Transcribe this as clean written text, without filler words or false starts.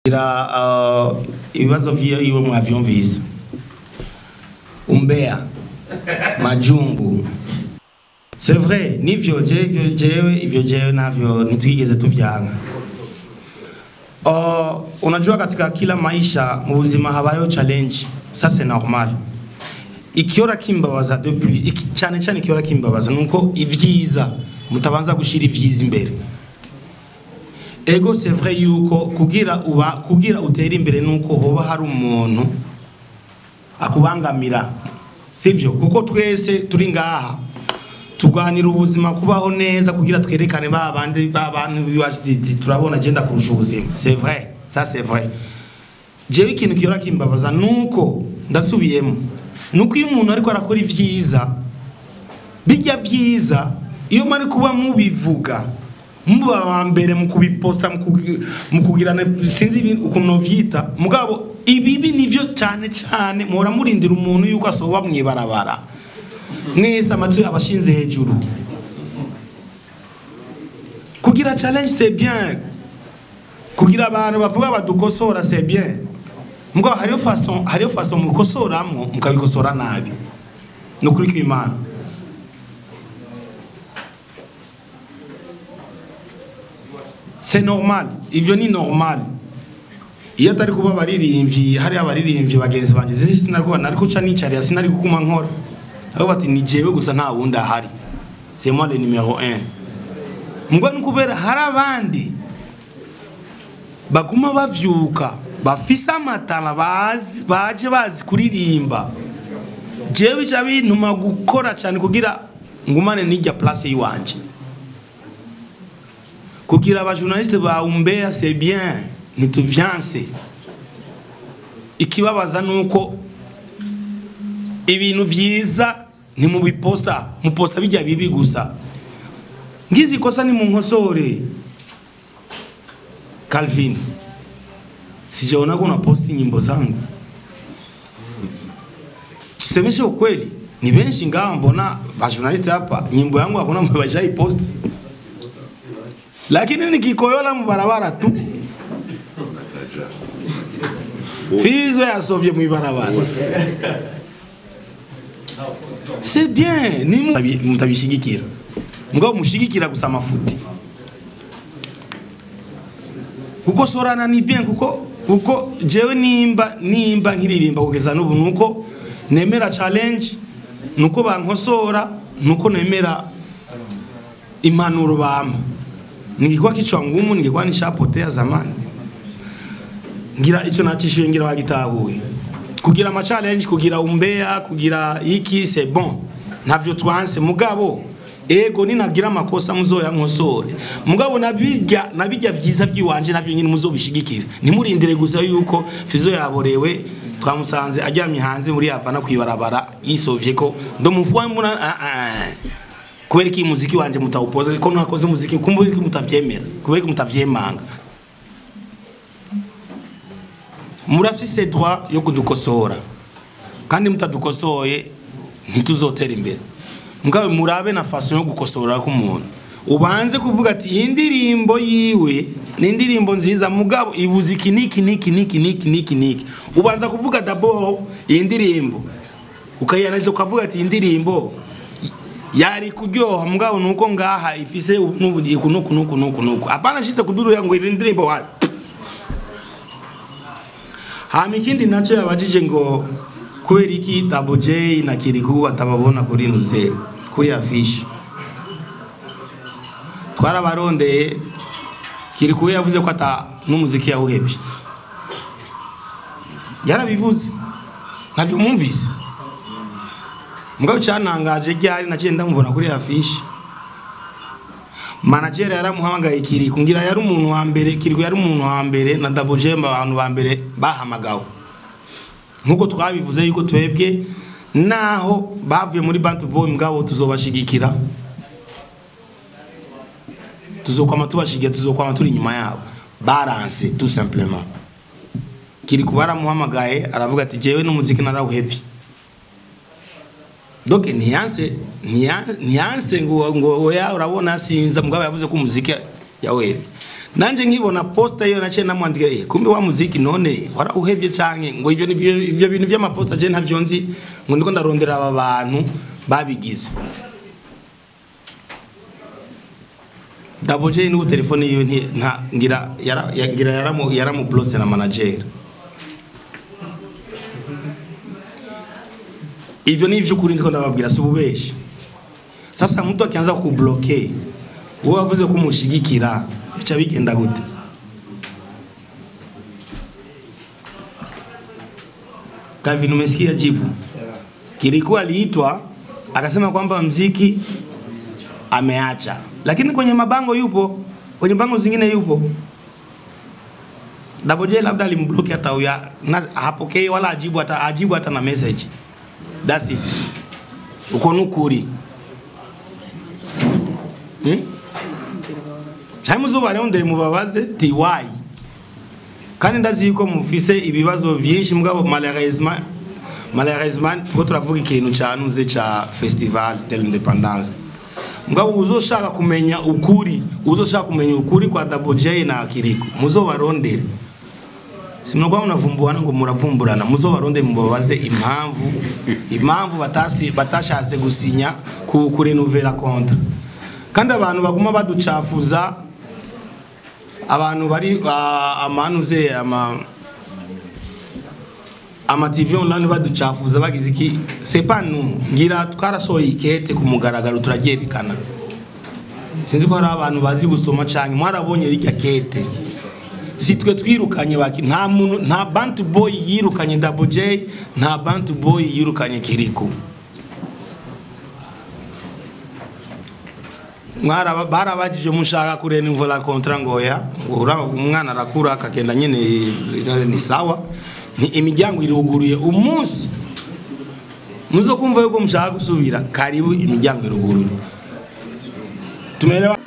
Ira ibibazo vyiwe mwavyumvise. Umbea majungu. C'est vrai, nivyo jewe ivyo jewe navyo ntitwigeze tuvyanga. Unajua katika kila maisha mu buzima habayo challenge. Ça c'est normal. Ikiora kimbabaza de plus, cyane cyane ikiora kimbabaza nuko ivyiza mutabanza gushira ivyiza imbere. Ego c'est vrai yuko kugira uba kugira utere imbere nuko hoba hari umuntu akubangamira. Sivyo kuko twese turi ngaha tuganira ubuzima kubaho neza kugira twerekane babandi babantu biwacu turabona agenda kurusha ubuzima. C'est vrai, ça c'est vrai. Jewe ikintu kiora kimbabaza nuko ndasubiyemo nuko iyo umuntu ariko arakora ivyiza bijya vyiza iyo mari kuba mubivuga muba wa mbere mu kubiposta mu kugirana sinzi ukuntu vyita mugabo ibibi nivyo cyane cyane muhora murindira umuntu yuko asoba mwibarabara mwese amatwi abashinze hejuru. Kugira challenge c'est bien, kugira abantu bavuga badukosora c'est bien, mugabo hariyo façon mukosoramwo mukabikosora nabi nukuri kw'Imana. C'est normal, ivyo ni normal. Iyo atari kuba abaririmbyi hari abaririmbyi bagenzi banje sinariko nariko ca nicariya sinari gukuma nkora. Aho bati ni jewe gusa nta wundi ahari. C'est moi le numéro 1. Mugabo nukubera hari abandi baguma bavyuka bafise amatara bazi baje bazi kuririmba. Jewe bica bintuma gukora cyane kugira ngumane n'ijya place yiwanje. Kugira aba journaliste ba umbea c'est bien, ntituvyanse. Ikibabaza nuko ibintu vyiza ni mu biposta, muposta bijya bibi gusa. Ngizi kosa ni munkosore. Calvin, sijaona kuna posti nyimbo zangu. Tusemeshe ukweli, ni benshi ngaho mbona ba journaliste hapa nyimbo yangu hakuna mbashai post. Lakini nikikoyola mubarabara tu. Fizo ya sovye mubarabara. C'est bien, ni mutabishigikira. Mugabo mushigikira gusa amafuti. Kuko sorana ni bien kuko jewe nimba nkiririmba kugeza n'ubu nuko nemera challenge nuko bankosora nuko nemera impanuro bampa. Ningekuwa kichwa ngumu ningekuwa nishapotea zamani. Ngira ico nacishuye ngira wagitahuye. Kugira ama challenge, kugira umbea, kugira iki c'est bon. Ntavyo twanse mugabo ego ninagira amakosa muzoya nkosore. Mugabo nabijya vyiza byiwanje navyo nyine muzobishigikira. Nimurindire gusa yuko Fizo yaborewe twamusanze aryamye hanze muri Havana kwibarabara yisovye ko ndomufwa mbona kubera iki muziki wanje mutawupoza ko ntakoze muziki kumbuye ko mutavyemera kubera ko mutavyemanga. Murafise droit yo kudukosora kandi mutadukosoye ntituzotera imbere. Mugabo murabe na façon yo gukosora ku muntu ubanze kuvuga ati iyi ndirimbo yiwe ni indirimbo nziza mugabo ibuze iki niki niki niki niki niki niki. Ubanza kuvuga d'abord iyi ndirimbo ukayanaliza ukavuga ati iyi ndirimbo yari kuryoha mugabo nuko ngaha ifise n'ubugiye kunuku nuku nuku nuku. Apana shite kudurura ngo iyi ndirimbo wa hama ikindi naco yabajije ngo kubera iki Double J na Kirikou batababona kuri nuze kuri affiche. Twarabarondeye Kirikou yavuze ko ata n'umuziki yawuhevye. Yarabivuze. Ntabyo mwumvise. Mugabo cyanangaje ryari naciye ndamubona kuri affiche. Manager yaramuhamagaye Kirikou ngira yari umuntu wa mbere, Kirikou yari umuntu wa mbere na Double J abantu ba mbere bahamagawe. Nkuko twabivuze yuko twebwe naho bavuye muri Bantu Boy mugabo tuzobashigikira. Tuzokwama tubashigiye, tuzokwama turi inyuma yabo. Balance tout simplement. Kirikou baramuhamagaye aravuga ati jewe n'umuziki narawuhevye. Donc niyanse ngo oya urabona sinza mugabo yavuze ko umuziki yawuhevye. Nanje nkibona posta iyo naciye namwandika kumbe wa muziki none warauhevye canke ngo ivyo ivyo bintu by'amaposta je ntavyo nzi ngo ndiko ndarondera aba bantu babigize. Double J n'ubu telefone yiwe nta ngira ngira yaramu blockse na manager. Ivyo ni ivy'ukuri ndiko ndababwira si ububeshi. Sasa mtu akianza kubloquer uwo avuze kumushigikira bica bigenda gute? Kavin, umesikia jibu? Kirikou aliitwa akasema kwamba mziki ameacha, lakini kwenye mabango yupo, kwenye bango zingine yupo. Double J labda alimblock hata huya hapokei wala ajibu hata ajibu hata na message. That's it. Uko nukuri. Chamuzuba rero mubabaze ti why. Kandi ndazi yuko mufise ibibazo byinshi mugabo malheureusement tuko turavuga ikintu canuze ca Festival de l'Independance. Mugabo uzoshaka kumenya ukuri, uzoshaka kumenya ukuri kwa Double J na Kirikou, muzobarondere. Simnogwa munavumbuana ngo muravumburana, muzobaronde mubabaze impamvu batashatse gusinya ku kurenovera contrat. Kandi abantu baguma baducafuza, abantu bari amanuze ama TV online baducafuza bagize iki, c'est pas nous. Ngira twarasohoye ikete ku mugaragaro turaryerekana. Sinzi ko hari abantu bazi gusoma canke mwarabonye rirya kete. Si twe twirukanye baki, nta muntu, nta Bantu Boy yirukanye Double J, nta Bantu Boy yirukanye Kirikou. Barabajije mushaka kurenuvela contrat ngo ya umwana arakura akagenda nyene ni sawa, ni imiryango iruguruye umunsi muzokumva yuko mushaka gusubira, karibu imiryango iruguruye. Tumeelewa?